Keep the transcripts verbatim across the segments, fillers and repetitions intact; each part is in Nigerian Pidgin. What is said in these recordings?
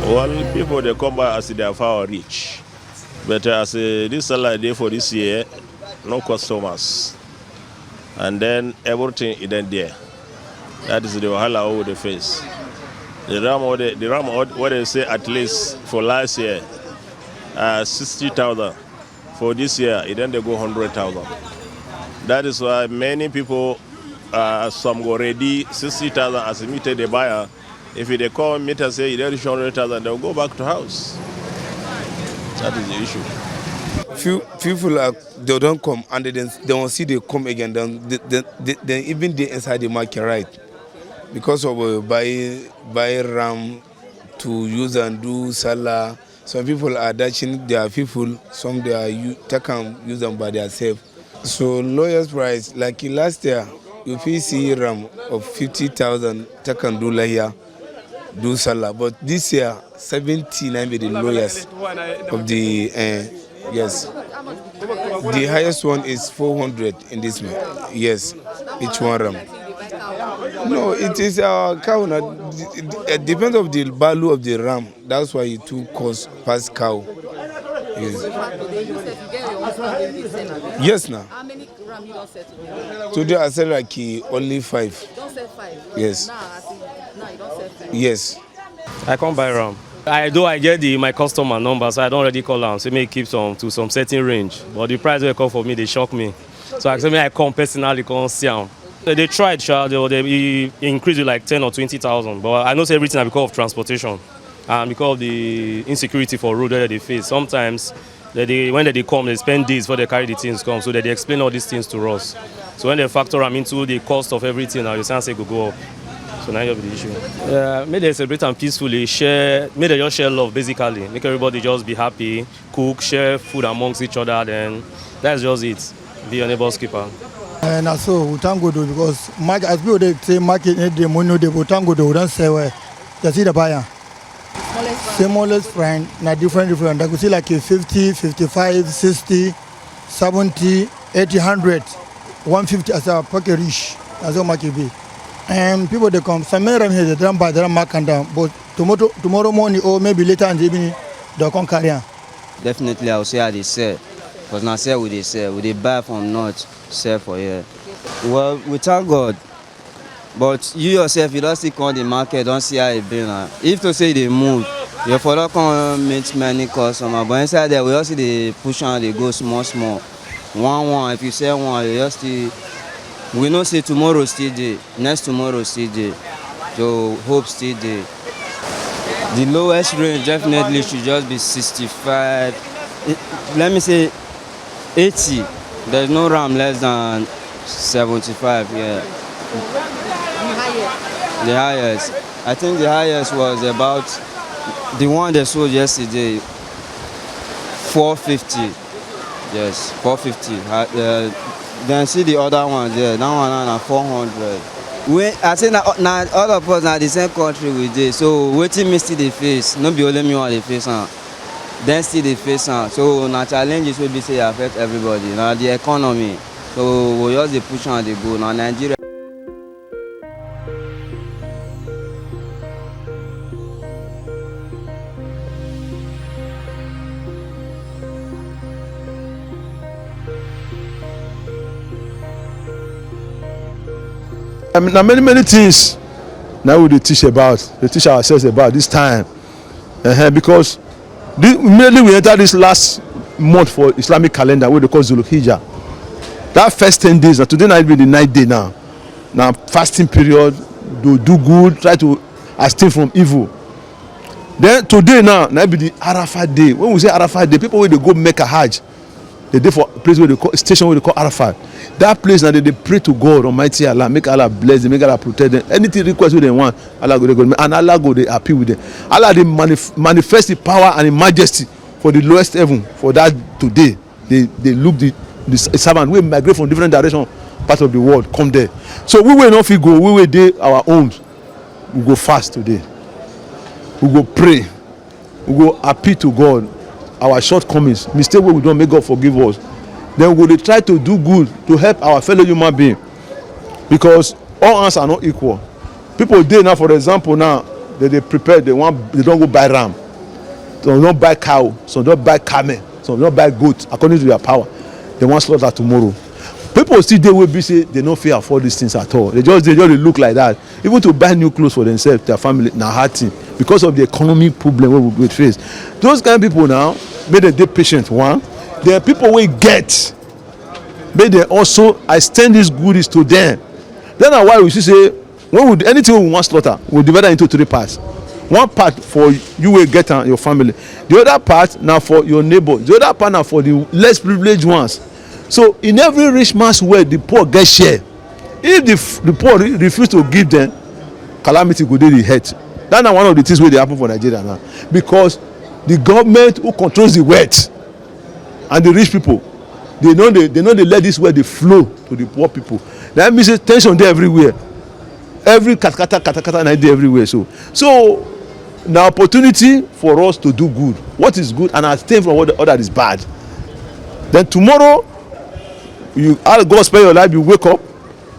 Well, people dey come by as their power reach, but as uh, this sallah dey for this year, no customers, and then everything e don there. That is the wahala wey we dey face. The ram wey dey, the ram wey dey say at least for last year, uh, sixty thousand. For this year, e don dey go hundred thousand. That is why many people, uh, some go ready sixty thousand as e meet dey buy am. If e dey come meet am say e don reach hundred thousand, dem go back to house. That is the issue. Few people are, they don come and they dem dem wan still dey come again. Dem dem dem dem even dey inside the market, right? Because of uh, buying buying ram to use and do sallah. Some people are dashing their people, some they are u- take and use them by themselves. So lowest price, like in last year, you fit see ram of fifty thousand take and do lahiya, do sallah. But this year, seventy na be the lowest of the uh, yes. The highest one is four hundred in this month. Yes, each one ram. No, it is our cow. Na, it, it depends of the value of the ram. That's why it too cost pass cow. Yes. Yes, now. How many ram you don sell today? Today I sell like eh, only five. You don sell five? Yes. Now, as in, now you don sell five? Yes. I come buy ram. I do. I get the my customer number, so I don already call am. Say make e keep some to some certain range, but the price wey e come for me dey shock me. So I say make I come personally come see am. They dey try, sha, they, they e increase with like ten or twenty thousand, but I know say everything na because of transportation and because of the insecurity for road wey they dey face. Sometimes they dey when they dey come, they spend days before they carry the things come. So they dey explain all these things to us. So when they factor am into the cost of everything, now you see say e go go up. So na im be the issue. Uh, make they celebrate am peacefully, share, make they just share love basically. Make everybody just be happy, cook, share food amongst each other. Then that's just it. Be your neighbor's keeper. And na so we thank God o, because market, as people dey say market need the money no dey, but thank God o, we don sell well. You see the buyer. Smallest fry na different different. Like we see like a fifty, fifty-five, sixty, seventy, eighty, hundred, one fifty as our pocket reach. That's how market be. And people dey come. Some men ram here, they don buy, they don mark am down. But tomorrow, tomorrow morning or maybe later in the evening, they'll come carry am. Definitely, I will say I dey sell. Because na sell we dey sell. We dey buy from north, sell for here. Well, we thank God. But you yourself, you don still come the market, don see how e be na. If to say you dey move, you for don come meet many customers. But inside there, we don still dey push am dey go small small. One one, if you sell one, you just still. We know say tomorrow still dey, next tomorrow still dey. So hope still dey. The lowest range definitely should just be sixty-five. Eh, let me say eighty. There's no ram less than seventy-five here. The highest. I think the highest was about the one they sold yesterday, four fifty. Yes, four fifty. Uh, uh, then see the other one there. That one na four hundred. We, I say na, na all of us na the same country we dey. So wetin me still dey face, no be only me wan dey face am. Dem still dey face am. So na challenges wey be say e affect everybody. Na the economy. So we just dey push am dey go. Na Nigeria. I mean, na many many things na we dey teach about, dey teach ourselves about this time. Uh-huh, because this, immediately we enter this last month for Islamic calendar, wey they call Zulhijjah. That first ten days, na today na be the ninth day now. Na fasting period, to do good, try to abstain from evil. Then today now, na be the Arafah day. When we say Arafah day, people wey dey go Mecca Hajj, they dey for place wey they call, station wey they call Arafah. That place na they dey pray to God Almighty Allah, make Allah bless them, make Allah protect them. Anything request wey they want, Allah go dey go, and Allah go dey happy with them. Allah dey manif- manifest the power and the majesty for the lowest heaven for that today. They they look the the s- servant wey migrate from different direction, part of the world, come there. So we wey no fit go, we wey dey our own, we go fast today. We go pray. We go appeal to God, our shortcomings, mistake wey we don make, God forgive us. Then we go dey try to do good to help our fellow human being, because all hands are not equal. People dey now, for example now, They dey prepare, they wan, they don go buy ram, some don buy cow, some don buy camel, some don buy goat, according to their power. They wan slaughter tomorrow. People still dey wey be say they no fit afford these things at all. They just, they just dey look like that. Even to buy new clothes for themselves, their family, na hard thing because of the economic problem wey we go face. Those kind people now, make dem dey patient, one. Then people wey get, make dem also extend these goodies to them. Then na why we see say when we, anything wey we wan slaughter, we divide am into three parts. One part for you wey get am, your family. The other part na for your neighbor. The other part na for the less privileged ones. So in every rich man's wealth, the poor get share. If the f-, the poor re-, refuse to give them, calamity go dey the head. That na one of the things wey dey happen for Nigeria now, because the government who controls the wealth and the rich people, they no dey, they no dey let this wealth dey flow to the poor people. That means say tension dey everywhere. Every katakata, katakata na dey everywhere. So, so na opportunity for us to do good. What is good and abstain from what, what that is bad. Then tomorrow, you, as God spend your life, you wake up,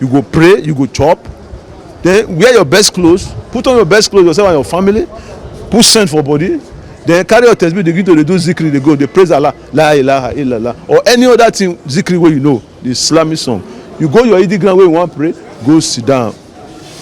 you go pray, you go chop. Then wear your best clothes, put on your best clothes, yourself and your family, put scent for body. Then carry your tesbih, dey begin to dey do zikri, dey go, dey praise Allah, la ilaha illallah, or any other thing, zikri wey you know, the Islamic song. You go your Eid ground where you wan pray, go sit down.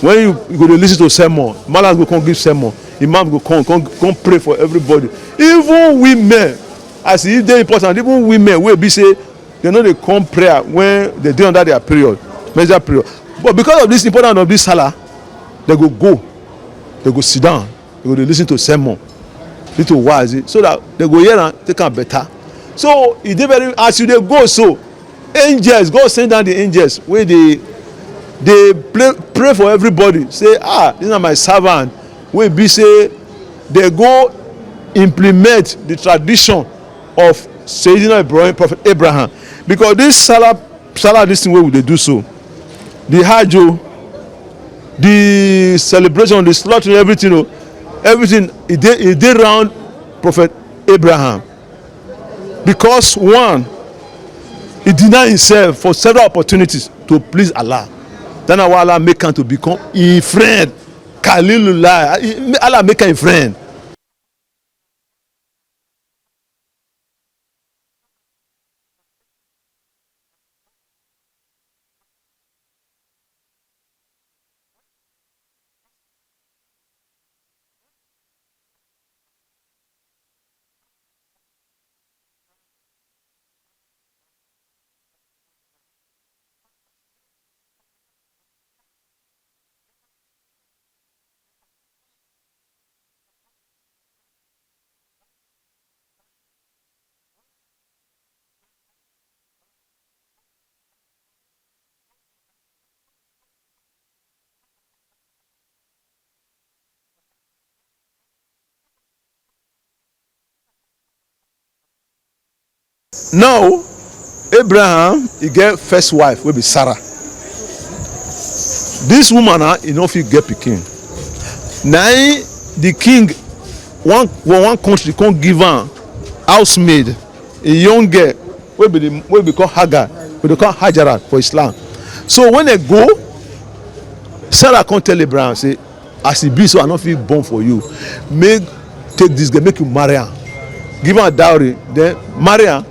When you, you go dey listen to sermon, malam go come give sermon, imam go come, come, come pray for everybody. Even women, as e dey important, even women wey be say they no dey come prayer when they dey under their period, menstrual period. But because of this importance of this Salah, they go go, they go sit down, they go dey listen to sermon, listen to wa'azi, so that they go hear am, take am better. So e dey very, as you dey go so, angels, God send down the angels wey dey, dey pray, pray for everybody. Say, ah, this na my servant wey be say they go implement the tradition of Sayyidina Ibrahim, Prophet Abraham. Because this Salah, Salah, this thing wey we dey do so, the Hajj o, the celebration, the slaughtering, everything o, everything, e dey, e dey round Prophet Abraham. Because one, he deny himself for several opportunities to please Allah. Then na why Allah make am to become him friend. Khalilullah. He, Allah make am him friend. Now, Abraham, he get first wife, wey be Sarah. This woman, ah, he no fit get pikin. Na him the king, one, one, one country come give am housemaid, a young girl, wey be the, wey be called Hagar, we dey call Hajara for Islam. So when they go, Sarah come tell Abraham say, as e be so, I no fit born for you. Make, take this girl, make you marry am. Give am dowry, then marry am.